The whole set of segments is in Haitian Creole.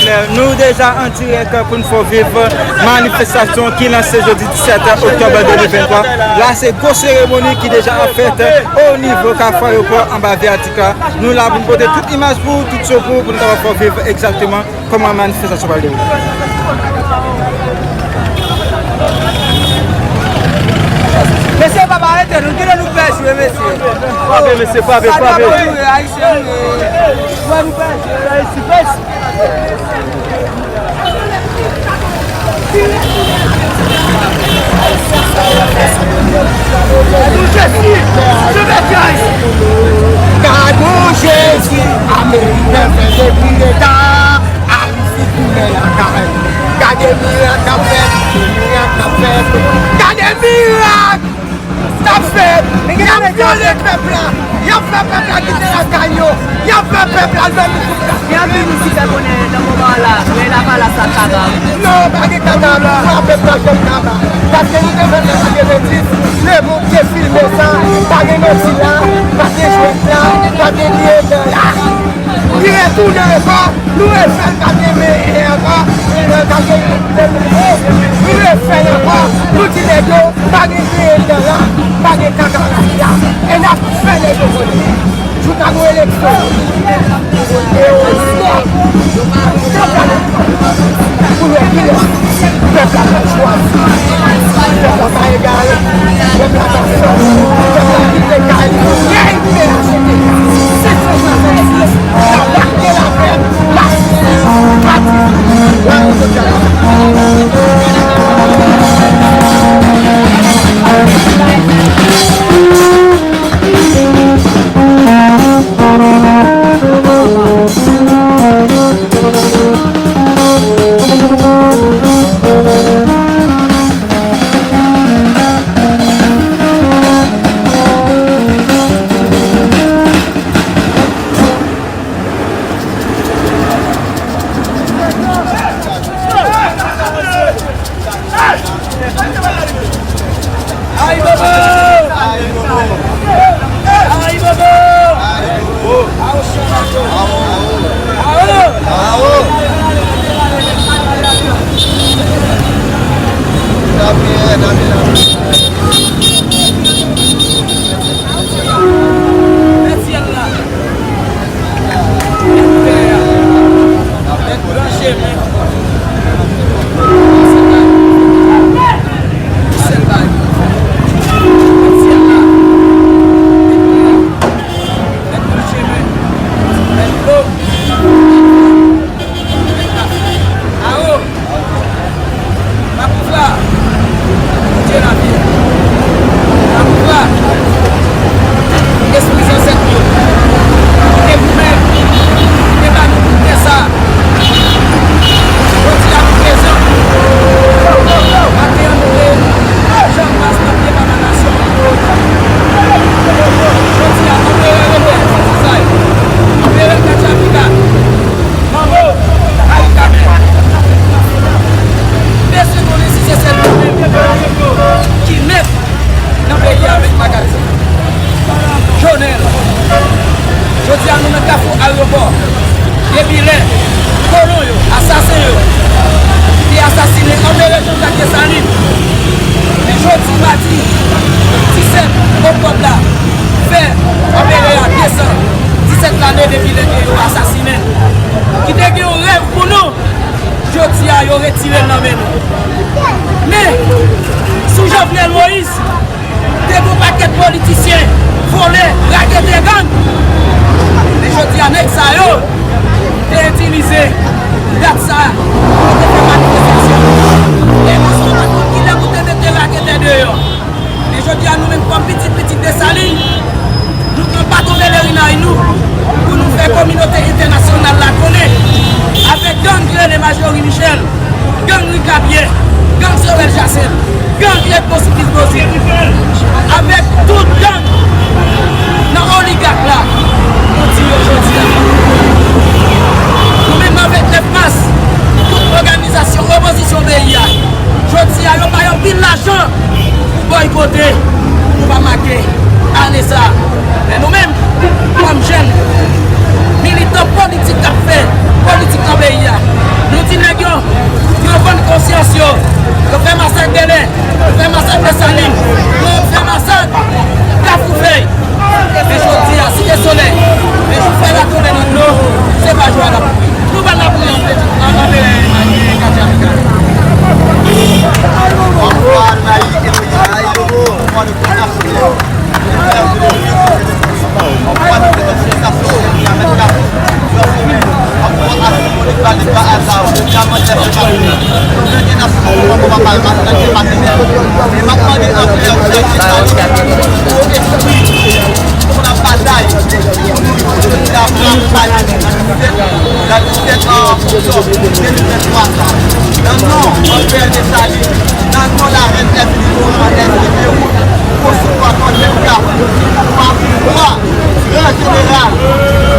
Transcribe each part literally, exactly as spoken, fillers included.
Nou deja an dirèk pou n fè w viv manifestasyon ki lanse jodi disèt oktòb de mil venntwa. La, se gwo seremoni ki deja ap fèt o nivo Kafou Ayewopò anba Vyatik la. Nou la pou n pote tout imaj pou w, tout son pou w, pou n kapab fè w viv egzakteman kòman manifestasyon pral dewoule. Mesye, pa arete, nou kite nou fè jwe, mesye. Frape, mesye, frape, frape. Sa nou ap jwe, Ayisyen, wi. Wè, nou fè jwe, Ayisyen. Gade w Jezi, Ameriken fè depi leta, Ayiti tounen lakay. Gade mirak k ap fèt, mirak k ap fèt. Gade mirak k ap fèt. Y ap vyole pèp la. Y ap fè pèp la kite lakay yo. Y ap fè pèp la al fè mizik la. Gen anpil moun ki fè konnen nan moman an la, men Lavalas la kaba, wi. Non, pa gen kaba, pouvwa pèp la janm kaba. Paske nou te fè sa an katrevenndis, Lemond te filme sa, pa gen manti la, pa gen jwèt la, pa gen diyedan la. Li retounen ankò, nou refè l pa gen men ankò, nan kake, nou refè l ankò, nou di nèg yo, pa gen diyedan la, pa gen kaka la, e n ap fè nèg yo konnen. Jouk a gon eleksyon. E yo, pou yo kilès pèp la pral chwazi. Pèp la pa egare. Pèp la pa fè. Pèp la kite kay li pou rèy P H T K. Sèt san swasannsis, n ap lage lapè, lapè, pati, lage sou tè la. Awo! Pa pouvwa, Bondye lavi. Pa pouvwa, espri zansèt yo. Ki te goumen, ki te ba nou tout tè sa. Jodi a nou prezan. Maten an nou te jan mas nan pye papa nasyon. Jodi a anperè Robert Santizay, anperè Katchavika, Manbo, Karikamè. Bezwen konnen si se sèl nou menm ki mèt nan peyi a avèk magazen. Jonèl. Jodi a nou nan Kafou Ayewopò. Depi lè kolon yo, asasen yo, te asasinen anperè Jean-Jacques Dessalines, men jodi madi disèt oktòb la, fè anperè a de san disèt lane depi lè ke yo asasinen l. Ki te gen yon rèv pou nou, jodi a yo retire l nan men nou. Men, sou Jovenel Moïse, te gon pakèt politisyen, vòlè, raketè gang. Men jodi a nèg sa yo te itilize dat sa pou te fè manifestasyon. E paske w pa konn kilè pou te mete raketè deyò. Men jodi a nou menm kòm pitit pitit Desalin, nou pran baton pelerinaj nou pou nou fè kominote entènasyonal la konnen avèk gang ki rele Majorie Michel, gang Rika Pyè, gang Sorel Jacel, gang Edmond Supplice Beauzile, avèk tout gang nan oligak la, nou di yo jodi a. Nou menm avèk nèf mas, tout òganizasyon opozisyon peyi a, jodi a yo bay anpil lajan pou bòykote, pou nou pa make ane sa a. Men nou menm, kòm jèn, militan politik k ap fè politik nan peyi a, Pa aza, Dyaman F se patnè. Nou bezwen nasyon pou papa l, pa nan se patnè. E m ap mande anplè ou fè Desalin pou eksplike pou n ap batay pou nou jodi a pou n ap pale nan disèt, nan disèt oktòb de mil venntwa sa. Nan non anplè Desalin, nan non larèn Èspirityèl, Èspirityèl, Gran Jeneral,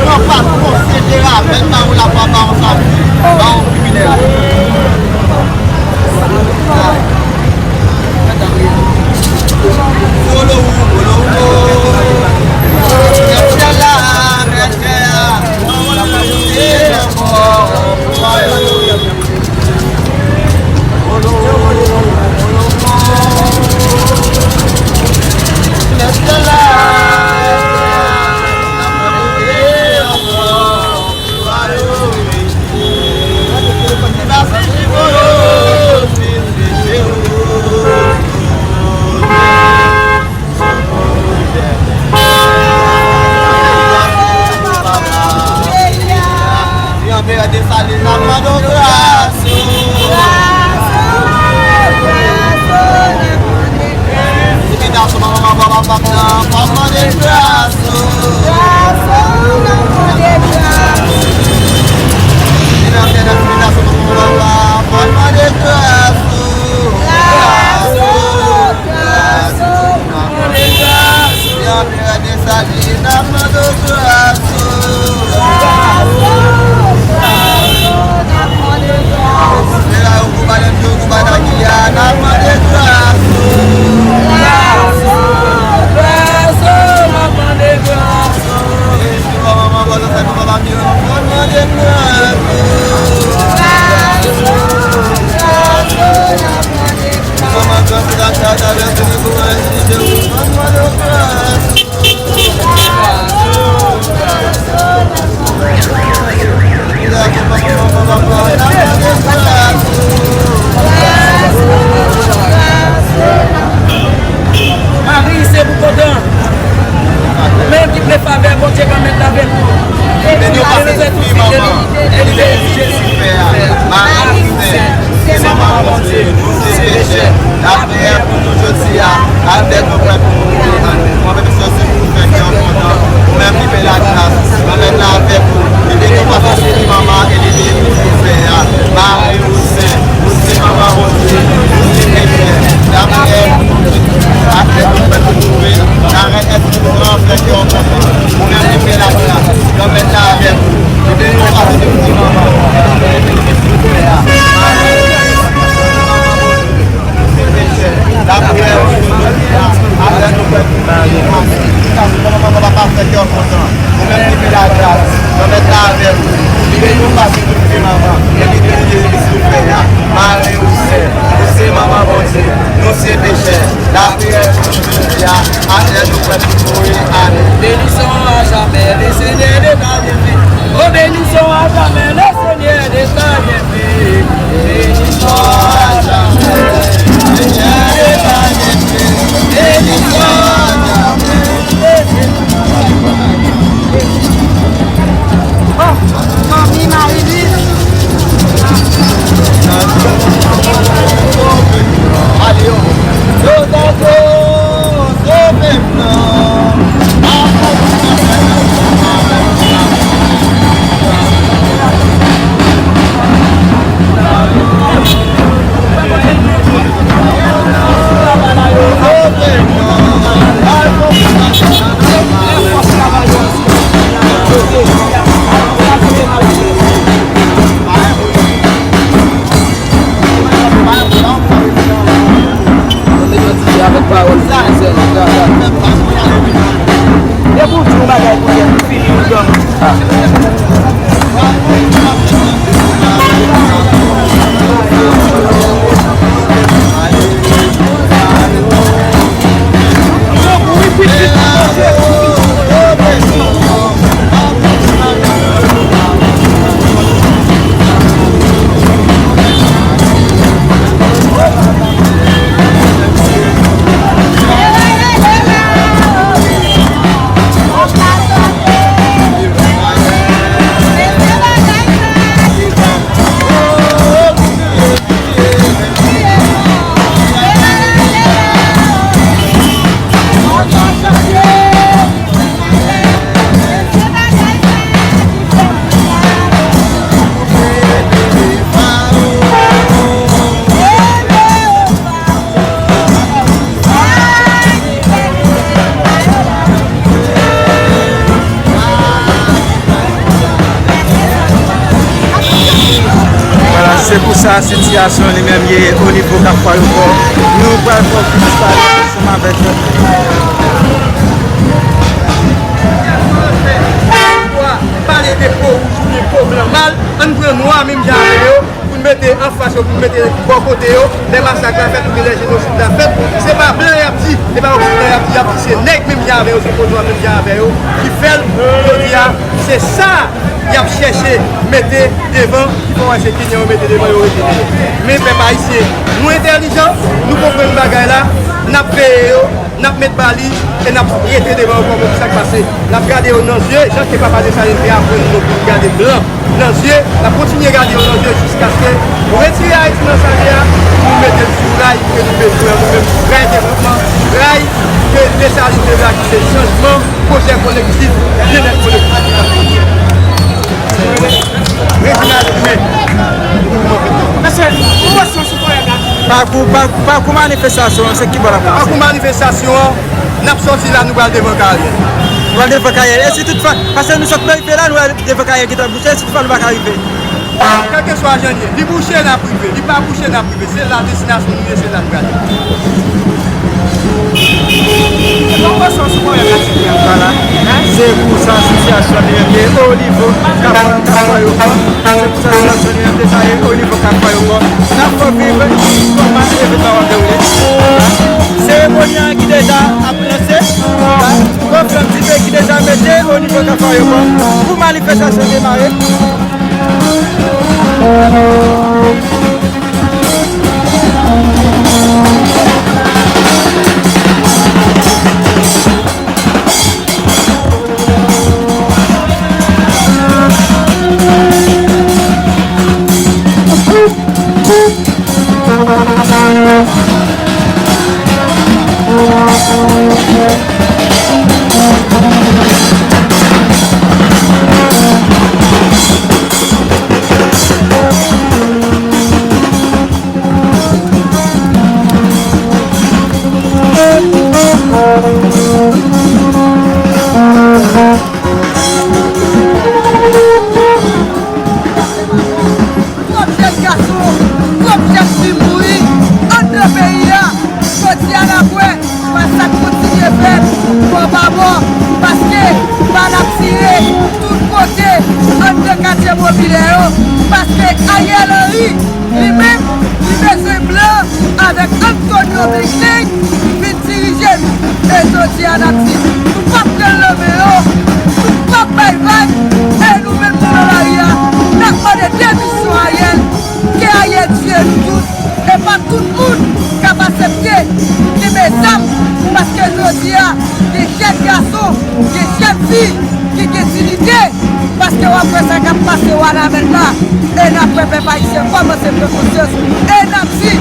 gran patwon, Sentera, bèl bawon, lapwa bawon, sa, bawon kriminèl. Follow, follow, follow. Rete la, rete la. Anperè Desalin, n ap mande w gras ou. Gras ou, gras ou, n ap mande gras ou. Ti gason manman, papa, papa, n ap mande gras ou. Gras ou, n ap mande gras ou. Ti gason manman, papa, n ap mande gras ou. Gras ou, gras ou. Anperè Desalin, n ap mande w gras ou. Gras ou, gras ou, n ap mande gras ou. Anperè Ogopa Lendyo, Ogopa Dagiya, n ap mande gras ou. Gras ou, gras ou, n ap mande gras ou. Manman, papa, papa, n ap mande gras ou. Gras ou, gras ou, n ap mande gras ou. Mari, se pou kontan. Men ki ple favè Bondye, Granmèt la avèk ou. Beni w pase tout fi, manman. Beni Jezi. Mari sen, se manman Bondye, nou se pechè. Lapriyè pou nou jodi a, avèk nou prè pou nou mouri. Anmèn. Mwen menm, se pou fè kè w kontan. Ou menm ki fè lagras, Granmèt la avèk ou. Li beni w pase tout fi, manman, e li beni tout frè a. Mari ou sen, ou se manman Bondye, ou se pechè. Lapriyè pou nou jodi a, avèk nou prè pou nou mouri. Larèn Èspirityèl, fè kè w kontan. Ou menm ki fè lagras, Granmèt la avèk ou. Li beni w pase tout fi, manman. Lapriyè pou nou jodi a, avèk Sa sitiyasyon li menm ye o nivo Kafou Ayewopò. Nou pral fè yon ti pale ansanm avèk pale de po wouj oubyen po blan mal, ann pran nwa menm jan avè yo, pou n mete anfas yo, pou n mete bò kote yo. Lè masak la fèt oubyen lè jenosid la fèt, se pa blan y ap di, se pa oksidan y ap di, y ap di se nèg menm jan avè yo, se vodou a menm jan avè yo ki fè l. Jodi a, se sa y ap chèche mete devan, ki fè w wè se Kenyan yo mete devan, yo rete devan. Men pèp ayisyen, nou entèlijan, nou konprann bagay la, n ap veye yo, n ap met baliz e n ap rete devan yo pou konprann sa k pase. N ap gade yo nan zye, jan ke Papa Desalin te aprann nou pou n gade blan nan zye, n ap kontinye gade yo nan zye jiskaske nou retire Ayiti nan sa l ye a, pou nou mete l sou ray ke nou bezwen an, nou menm, ray devlopman, ray ke Desalin te vle a ki se chanjman, pwojè kolektif, byennèt kolektif. Reginald Dumais. Mesye, ou wè sans ou konnen la. Pakou, pakou, pakou manifestasyon an, se ki bò l ap pase? Pakou manifestasyon an, n ap sòti la, nou pral devan Karyè. Nou pral devan Karyè. E si tout fwa, paske nou sot rive la, nou pral devan Karyè ki ta bouche, e si tout fwa nou pa ka rive? Kèlkeswa jan l ye, li bouche, n ap rive, li pa bouche, n ap rive. Se la destinasyon nou ye, se la nou prale. Vwala. Se konsa sitiyasyon li menm ye o nivo Kafou Ayewopò. Se konsa sitiyasyon li menm detaye o nivo Kafou Ayewopò. N ap fè w viv kòman evènman w ap dewoule. Seremoni an ki deja ap lanse. Gwo flanm dife ki deja mete o nivo Kafou Ayewopò pou manifestasyon demare. Twòp jèn gason, twòp jèn fi mouri anndan peyi a. Jodi a n ap wè masak kontinye fèt bò pa bò, paske bal ap tire tout kote anndan katye popilè yo, paske Ariel Henry, li menm, li bezwen blan avèk Antonio Blinken vin dirije nou. E jodi a n ap di, nou p ap pran l nan men yo, nou p ap bay vag, e nou menm nou nan lari a, n ap mande demisyon Ariel, ke Ariel tiye nou tout, e pa tout moun k ap aksepte kenbe zam, paske jodi a, gen jèn gason, gen jèn fi ki gen diyite, paske w ap wè sa k ap pase Wanament la, e n ap wè pèp ayisyen kòmanse pran konsyans, e n ap di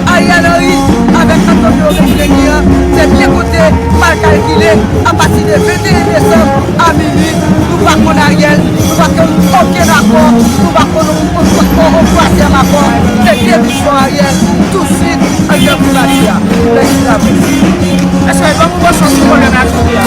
Ariel Henry avèk Antonio Blinken an, se byen konte, mal kalkile, apati de venteyen desanm a minui, nou pa konn Ariel, nou pa konn okenn akò, nou pa konn yon, yon, yon, yon twazyèm akò, se demisyon Ariel, tou swit, anndan primati a. Mèsi davans. Èske ban m yon bò sans pou pwoblèm la, jodi a?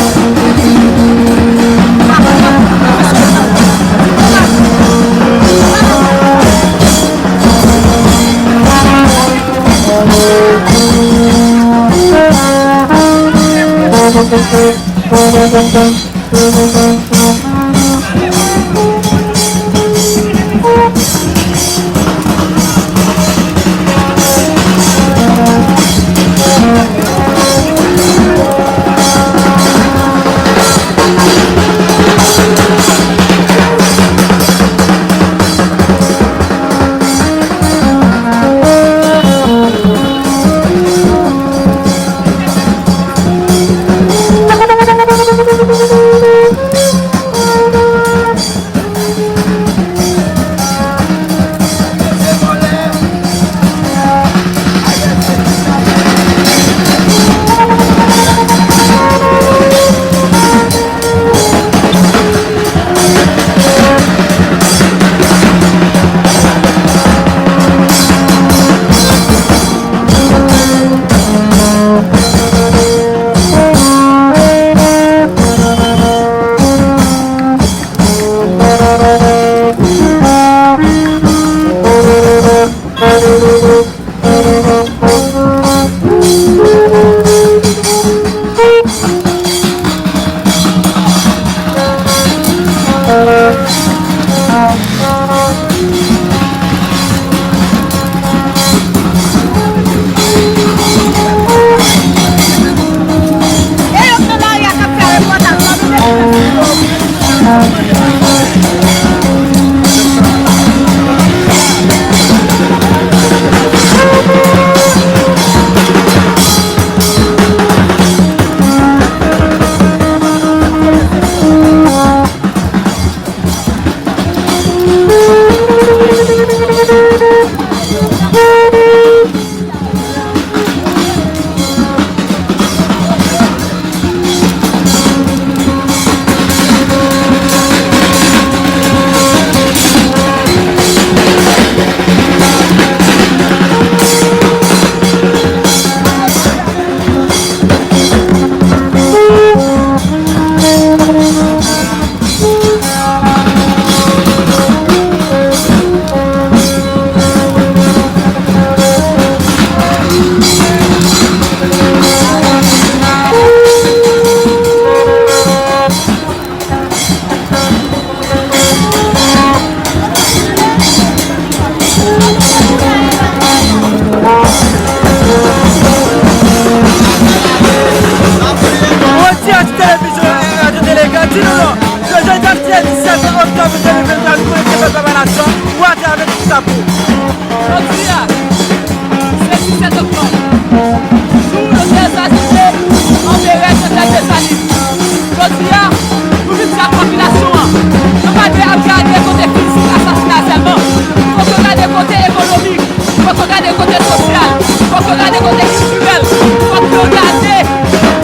Gade kote sosyal, fòk yo gade kote kiltirèl, fòk yo gade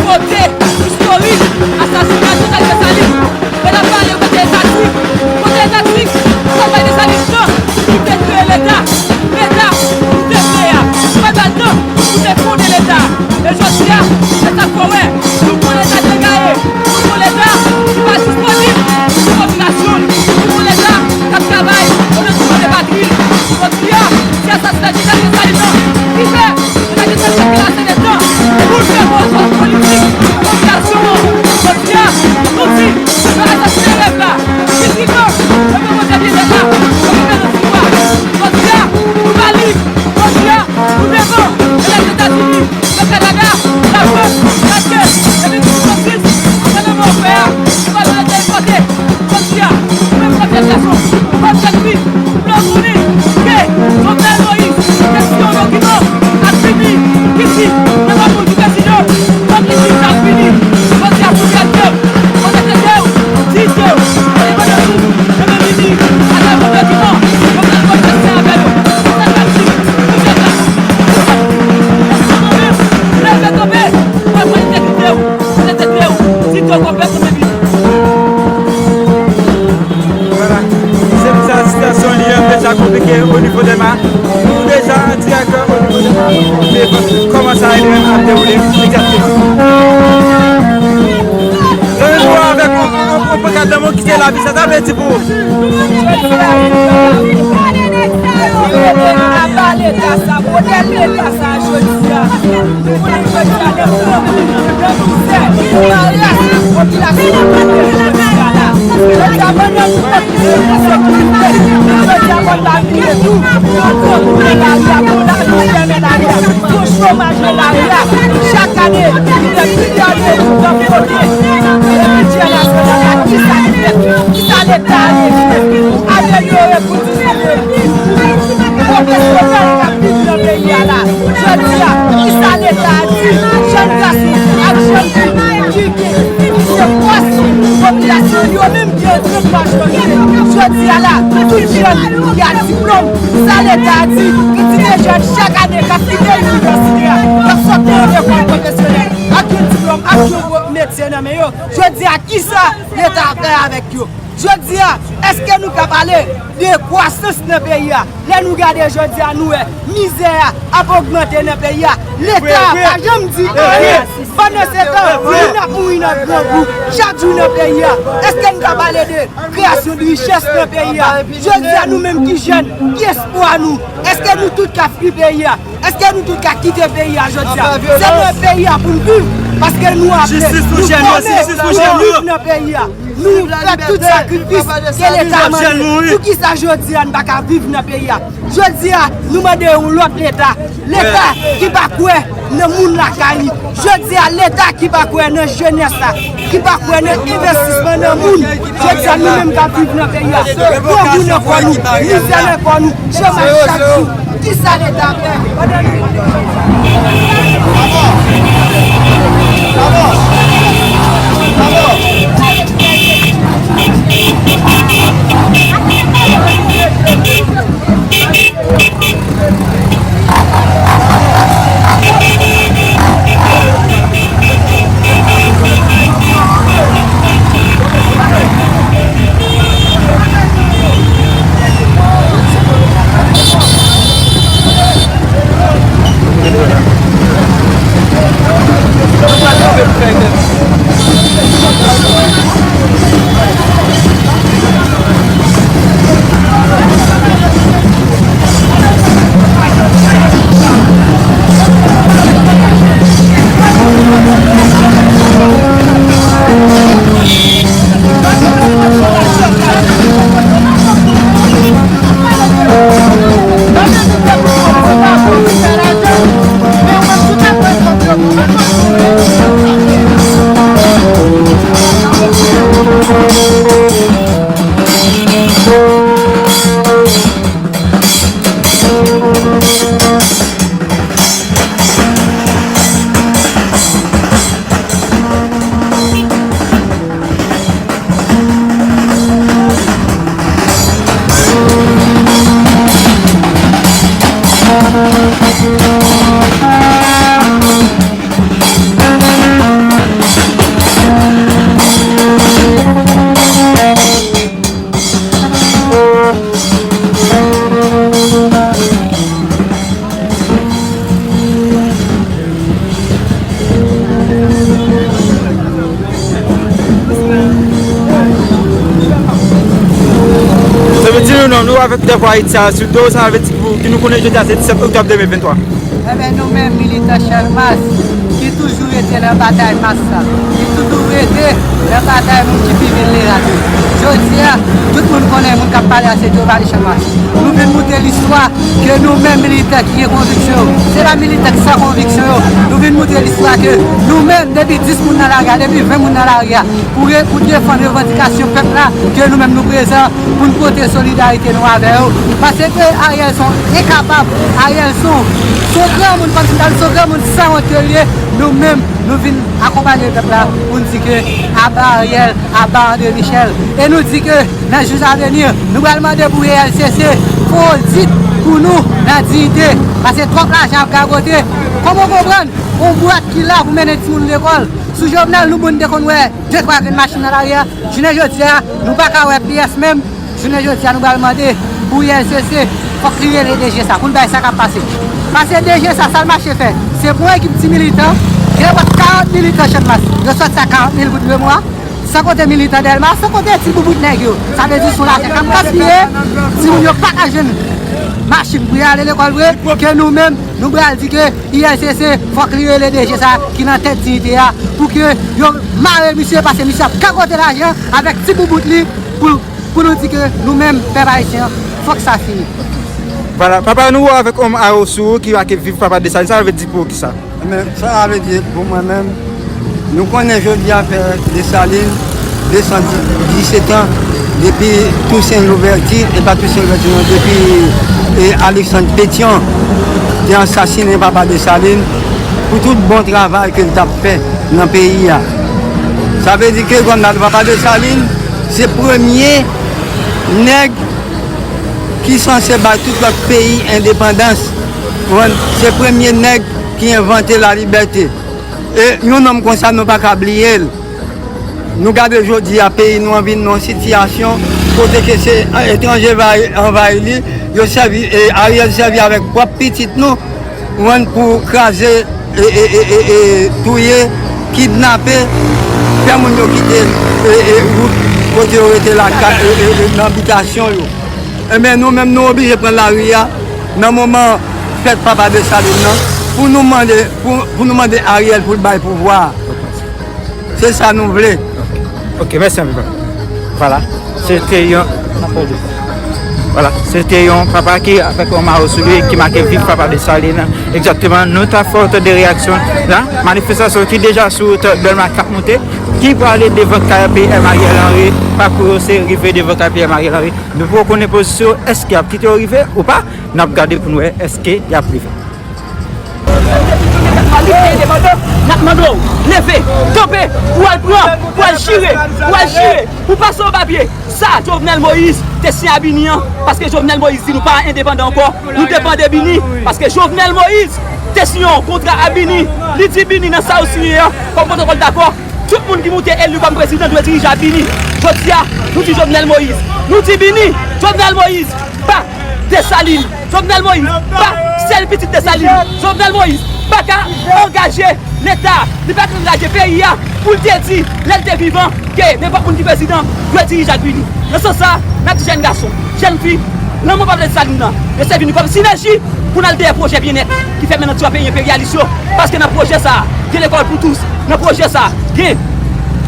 kote istorik asasina Jovenel Desalin. Men n ap pale kote etatik. Kote etatik? Jovenel Desalin nan ki te kreye Leta. Leta pou te kreye a. Jovenel nan ki te fonde Leta. E jodi a, se sa k fè w wè, nou pran Leta degaye. Yon Leta ki pa disponib pou popilasyon l. Yon Leta k ap travay o detrimè de patri l. Jodi a, se asasina Jovenel Desalin nan ki fè Jovenel Desalin te plase detan pou l fè bon jwèt politik popilasyon an. Jodi a, nou di, yo asasinen rèv la. Fizikman, yo gen Bondye byen fèt la, yo gen nan sou a. Jodi a, nou pa lib. Jodi a, nou devan, yo Lèzetazini. Nan Kanada, Lafrans, paske depi mil nèf san sis, anba nan men frè a, nou pa lwen te pote, jodi a, nou menm kòm jèn gason, kòm jèn fi, nou vle w konnen ke Jovenel Moïse te siyen yon dokiman ak Bibi ki di, devan moun ki prezidan, kòm li di sa ap vini, jodi a sou gad yo, mwen mete de w, di de w, endepandansou, yo vin vini, atravè yon dokiman, yo vin konfese avè nou, sa k ap di, nou jèn gason. Leve kanpe, mwen pran entegrite w, entegrite w, di to konpè konpè vini. Vwala. Se konsa sitiyasyon li an deja konplike o nivo de ma. Nou deja an dirèk o nivo de ma. Pou nou vle kòman sa li menm ap dewoule egzakteman. Zanmi nou avèk yon, yon, yon pankart nan men w ki se lavi, sa, sa vle di pou ou? Jodi a, nou pale Leta sa, modèl Leta sa, jodi a, nou konnen jodi a, nan pwoblèm, nan mizè, nan rès, popilasyon an pase jodi a la. Jodi a, pandan nou pèp ki se ensekirite, jodi a, pandan nou tou, nou pran pou nan lari a, pou lari, pou fèmen lari a, pou chomaj nan lari a, chak ane, nou fè plizyè jou nan bloke bidjè nasyonal la, kisa ki fèt? Kisa Leta a ye pou amelyore kondisyon de vi pwofesyonèl k ap viv nan peyi a la? Jodi a, kisa Leta a di jèn gason ak jèn fi ki, ki se fòs popilasyon yo menm ki antre majorite? Jodi a la, tout jèn ki a diplòm, sa Leta a di kantite jèn chak ane k ap kite inivèsite a, k ap sòti nan lekòl pwofesyonèl ak yon diplòm, ak yon gwo metye nan men yo? Jodi a, kisa Leta a fè avèk yo? Jodi a, èske nou ka pale de kwasans nan peyi a? Lè nou gade jodi a, nou wè mizè a ap ogmante nan peyi a. Leta a pa janm di anyen. Pandansetan, moun ap mouri nan grangou chak jou nan peyi a. Èske n ka pale de kreyasyon de richès nan peyi a? Jodi a, nou menm ki jèn, ki espwa nou? Èske nou tout ka fwi peyi a? Èske nou tout ka kite peyi a jodi a? Se nan peyi a pou n viv, paske nou aple, nou fòme, nou viv nan peyi a. Nou fè tout sakrifis ke Leta mande. Poukisa jodi a n pa ka viv nan peyi a? Jodi a, nou mande yon lòt Leta. Leta ki pa kwè nan moun lakay li. Jodi a, Leta ki pa kwè nan jenès la, ki pa kwè nan envestisman nan moun. Jodi a, nou menm k ap viv nan peyi a, grangou nan kò nou, mizè nan kò nou, chomaj chak jou. Kisa Leta fè pandan nou Sa vle di nou, non, nou avèk Pita pou Ayiti a sou do, sa vle di pou, ki nou konnen jodi a se disèt oktòb de mil venntwa. Enben, nou menm militan Channmas, ki toujou rete nan batay mas la, ki toujou rete nan batay moun ki pi vilnerab yo. Jodi a, tout moun konnen moun k ap pale a se Djovali Channmas. Nou vin moute listwa ke nou menm militan ki gen konviksyon yo, se pa militan ki san konviksyon yo, nou vin moute listwa ke nou menm, depi dis moun nan lari a, depi ven moun nan lari a, pou re-, pou defann revandikasyon pèp la, ke nou menm nou prezan pou n pote solidarite nou avè yo. Paske Ariel se yon enkapab, Ariel se yon, se yon granmoun, kòmsi m ta di se yon granmoun sanwont ke l ye. Nou menm, nou vin akonpanye pèp la pou n di ke aba Ariel, aba André Michel. E nou di ke nan jou a vini, nou pral mande pou U L C C fè odit pou nou nan diyite. Paske twòp lajan ap gagote. Kòman w konprann yon bwat ki la pou mennen timoun lekòl? Sou Jovenel, nou moun te konn wè de twa grenn machin nan lari a. Jounen jodi a, nou pa ka wè pyès menm. Jounen jodi a, nou pral mande pou U L C C, fòk li rele D G S A pou n bay sa k ap pase. Paske D G S A, sa l mache fè, se pou yon ekip ti militan, gen nenpòt karant militan Channmas, yo sòti a karant mil goud lemwa, san konte militan Dèlma, san konte ti boubout nèg yo. Sa vle di se yon lajan k ap gaspiye, timoun yo pa ka jwenn machin pou y ale lekòl vre, ke nou menm, nou pral di ke U L C C, fòk li rele D G S A ki nan tèt diyite a, pou ke yo mare misye, paske misye ap gagote lajan avèk ti boubout li pou, pou nou di ke nou menm, pèp ayisyen an, fòk sa fini. Vwala, papa, nou wè avèk yon mayo sou ou ki make Viv Papa Desalin, sa vle di pou ou kisa? Men, sa vle di pou mwen menm, nou konnen jodi a fè Desalin de san disèt an, depi Tousen Louvèti, e pa Tousen Louvèti non, depi, e, Aleksand Petyon te ansasinen papa Desalin pou tout bon travay ke l t ap fè nan peyi a. Sa vle di ke granmad papa Desalin se premye nèg ki sanse bay tout lòt peyi endepandans. Konprann? Se premye nèg ki envante lalibète. E yon nonm konsa, nou pa ka bliye l. Nou gade jodi a, peyi nou an vin nan yon sitiyasyon kote ke se etranje anvayi, anvayi li, yo sèvi, e Ariel sèvi avèk pwòp pitit nou, konprann, pou kraze, e, e, e, e, e touye, kidnape, fè moun yo kite, e, e, wout kote yo rete lakay, e, e, e, nan bitasyon yo. Enben, nou menm, nou oblije pran lari a nan moman fèt papa Desalin nan pou nou mande, pou, pou nou mande Ariel pou l bay pouvwa a. Se sa nou vle. Ok, mèsi anpil, papa. Vwala. Se te yon, vwala, se te yon papa ki avèk yon mayo sou li ki make Viv Papa Desalin. Egzakteman, nou ta fè otan de reyaksyon la. Manifestasyon ki deja sou wout Dèlma k ap monte, ki prale devan kay P M Ariel Henry. Pakou yo se rive devan kay P M Ariel Henry. Nou poko konnen pozisyon, èske y ap kite yo rive ou pa? N ap gade pou n wè èske y ap rive. N ap mande w, leve, kanpe, pou al pran, pou al chire, pou al chire, pou pase yon papye. Sa, Jovenel Moïse te siyen a Bini an, paske Jovenel Moïse di nou pa endepandan ankò, nou depann de Bini, paske Jovenel Moïse te siyen yon kontra a Bini, li di Bini nan sa yo siyen an, kòm pwotokòl dakò, tout moun ki moute eli kòm prezidan dwe dirije a Bini. Jodi a, nou di Jovenel Moïse, nou di Bini, Jovenel Moïse, pa Desalin. Jovenel Moïse, pa sèl pitit Desalin. Jovenel Moïse pa ka angaje Leta, li pa ka angaje peyi a pou l te di, lè l te vivan, ke nenpòt moun ki prezidan dwe dirije ak Bini. Nan sans sa, n ap di jèn gason, jèn fi, lanmò papa Desalin nan, yo sèvi nou kòm sinèji pou n al dèyè pwojè byennèt ki fèt menm nan ti peyi enperyalis yo. Paske nan pwojè sa a, gen lekòl pou tous. Nan pwojè sa a, gen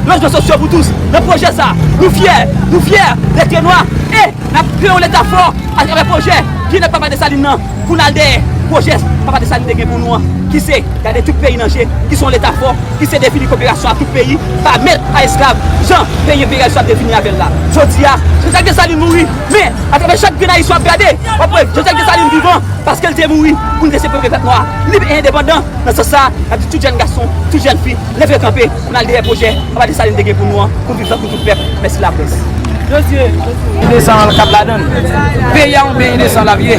lojman sosyo pou tous. Nan pwojè sa a, nou fyè, nou fyè, lè ke nwa. E N ap kreye yon Leta fò atravè pwojè byennèt papa Desalin nan pou n al dèyè pwojè papa Desalin te gen pou nou an, ki se gade tout peyi nan je, ki se yon Leta fò, ki se defini koperasyon ak tout peyi, pa mèt, pa esklav, jan peyi enperyalis yo ap defini avè l la. Jodi a, Jean Jacques Dessalines mouri, men atravè chak grenn Ayisyen w ap gade, w ap wè Jean Jacques Dessalines vivan, paske l te mouri pou n te se premye pèp nwa lib e endepandan. Nan sans sa, n ap di tout jèn gason, tout jèn fi, leve kanpe pou n al dèyè pwojè papa Desalin te gen pou nou an, pou n viv tankou tout pèp. Mèsi laprès. Dosye, dosye. De san k ap ladan l. Peyi a yon peyi de san l ap ye.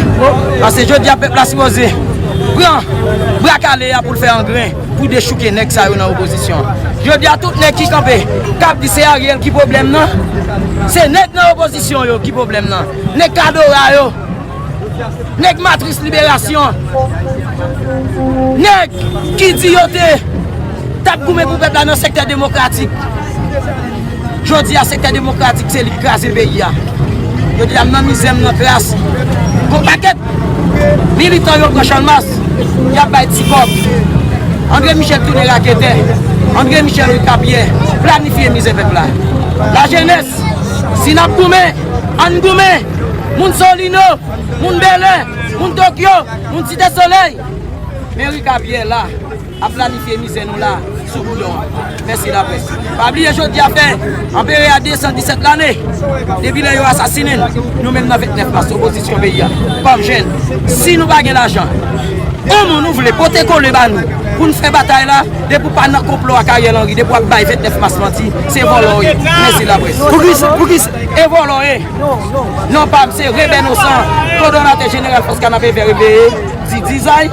Paske jodi a pèp la sipoze pran bra kale a pou l fè angren pou dechouke nèg sa yo nan opozisyon. Jodi a tout nèg ki kanpe, k ap di se Ariel ki pwoblèm nan, se nèg nan opozisyon yo ki pwoblèm nan. Nèg Kadora yo, nèg Matris Liberasyon, nèg ki di yo te t ap goumen pou pèp la nan sektè demokratik. Jodi a, sektè demokratik se li k kraze peyi a. Jodi a, m nan mizè, m nan kras. Gon pakèt militan yo pran Channmas, y ap bay ti kòb. André Michel tounen raketè. André Michel Rikapyè planifye mizè pèp la. Lajenès, si n ap goumen, ann goumen. Moun Solino, moun Bèlè, moun Tokyo, moun Site Solèy. Men Rikapyè la ap planifye mizè nou la sou boudon an. Mèsi laprès. Pa bliye jodi a fè anperè a de san disèt lane. Depi lè yo asasinen l, nou menm nan vennèf mas opozisyon peyi a, kòm jèn, si nou pa gen lajan, yon moun ou vle pote kole ba nou pou n fè batay la, depi w pa nan konplo ak Ariel Henry, depi w ap bay vennèf mas manti, se vòlò w ye. Mèsi laprès. Poukisa, poukisa? E vòlò w ye. Non pa m se Reben Osan, kòdonatè jeneral Fòs Kanapevè Reveye, di dizay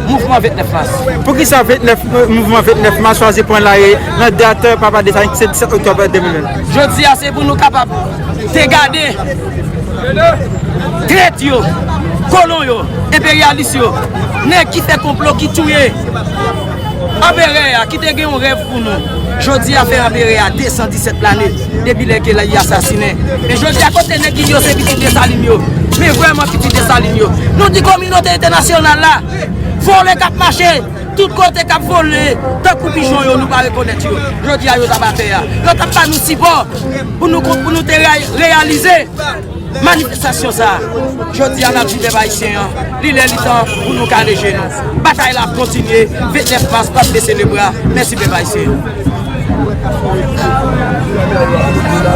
mouvman vennèf mas. Poukisa vennèf, mouvman vennèf mas chwazi pran lari nan dat papa Desalin ki se disèt oktòb de mil ven? Jodi a se pou nou kapab te gade trèt yo, kolon yo, enperyalis yo, nèg ki fè konplo, ki touye anperè a, ki te gen yon rèv pou nou. Jodi a fè anperè a de san disèt lane depi lè ke li asasinen. Men jodi a kote nèg ki di yo se pitit Desalin yo? Men vrèman pitit Desalin yo. Nou di kominote entènasyonal la, vòlè k ap mache tout kote k ap vole tankou pijon yo, nou pa rekonèt yo. Jodi a yo t ap atè a. Yo t ap ba nou sipò pou nou, pou nou te reyalize manifestasyon sa a. Jodi a n ap di pèp ayisyen an, li lè li tan pou nou kale je nou. Batay la ap kontinye, vennèf mas p ap bese lebra. Mèsi pèp ayisyen an.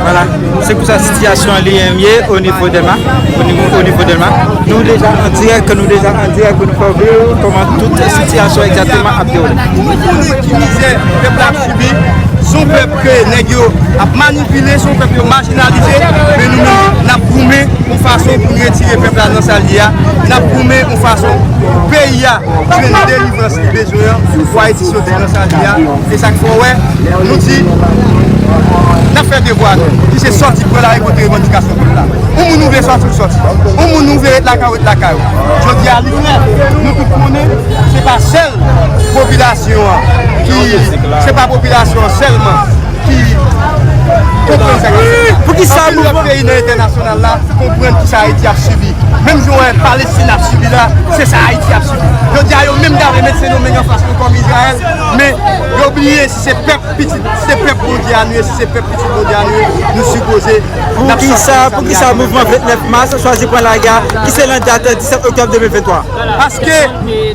Vwala, se konsa sitiyasyon an li menm ye o nivo Dèlma, o nivo, o nivo Dèlma. Nou deja an dirèk, nou deja an dirèk pou nou fè w viv kòman tout sitiyasyon egzakteman ap dewoule. Pou nou konnen ki mizè pèp la ap sibi, se yon pèp ke nèg yo ap manipile, se yon pèp yo majinalize, men nou menm, n ap goumen yon fason pou n retire pèp la nan sa l ye a, n ap goumen yon fason pou peyi a jwenn delivrans li bezwen an, pou Ayiti soti nan sa l ye a. E sa k fè w wè, nou di, n ap fè devwa nou, ki se sòti pran lari pote revandikasyon pèp la. Yon moun ou vle sòti, ou sòti. Yon moun ou vle ret lakay ou, ret lakay ou. Jodi a, li klè, nou tout konnen, se pa sèl popilasyon an ki, se pa popilasyon an sèlman ki konprann sa k ap fèt. Poukisa anpil lòt peyi nan entènasyonal la konprann kisa Ayiti ap sibi? Menm jan w wè Palestin ap sibi la, se sa Ayiti ap sibi. Jodi a, yo menm k ap met Sendomeng anfas nou kòm Izrayèl, men yo bliye si se pèp pitit, si se pèp Bondye a nou ye, si se pèp pitit Bondye a nou ye, nou sipoze n ap sòti nan sa nou ye a. Poukisa, poukisa mouvman vennèf mas chwazi pran lari a, ki se nan dat disèt oktòb de mil venntwa? Paske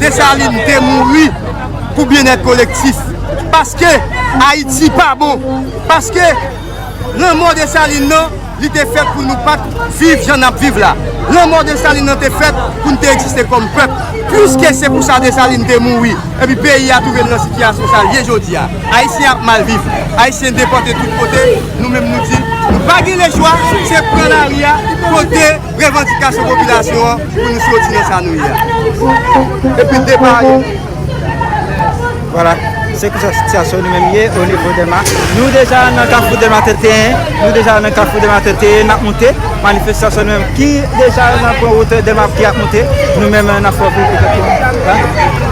Desalin te mouri pou byennèt kolektif. Paske Ayiti pa bon. Paske lanmò Desalin nan, li te fèt pou nou pa t viv jan n ap viv la. Lanmò Desalin nan te fèt pou n te egziste kòm pèp. Pliske se pou sa Desalin te mouri. Epi peyi a twouve l nan sitiyasyon sa l ye jodi a. Ayisyen ap mal viv. Ayisyen depòte tout kote. Nou menm nou di, nou pa gen lechwa, se pran lari a, pote revandikasyon popilasyon an pou nou soti nan sa nou ye a. Epi depare. Vwala, se konsa sitiyasyon nou menm ye o nivo Dèlma. Nou deja nan kafou Dèlma trannteyen, nou deja nan kafou Dèlma trannteyen, n ap monte. Manifestasyon nou menm ki deja nan pran woutè Dèlma ki ap monte, nou menm n ap fè w viv egzakteman.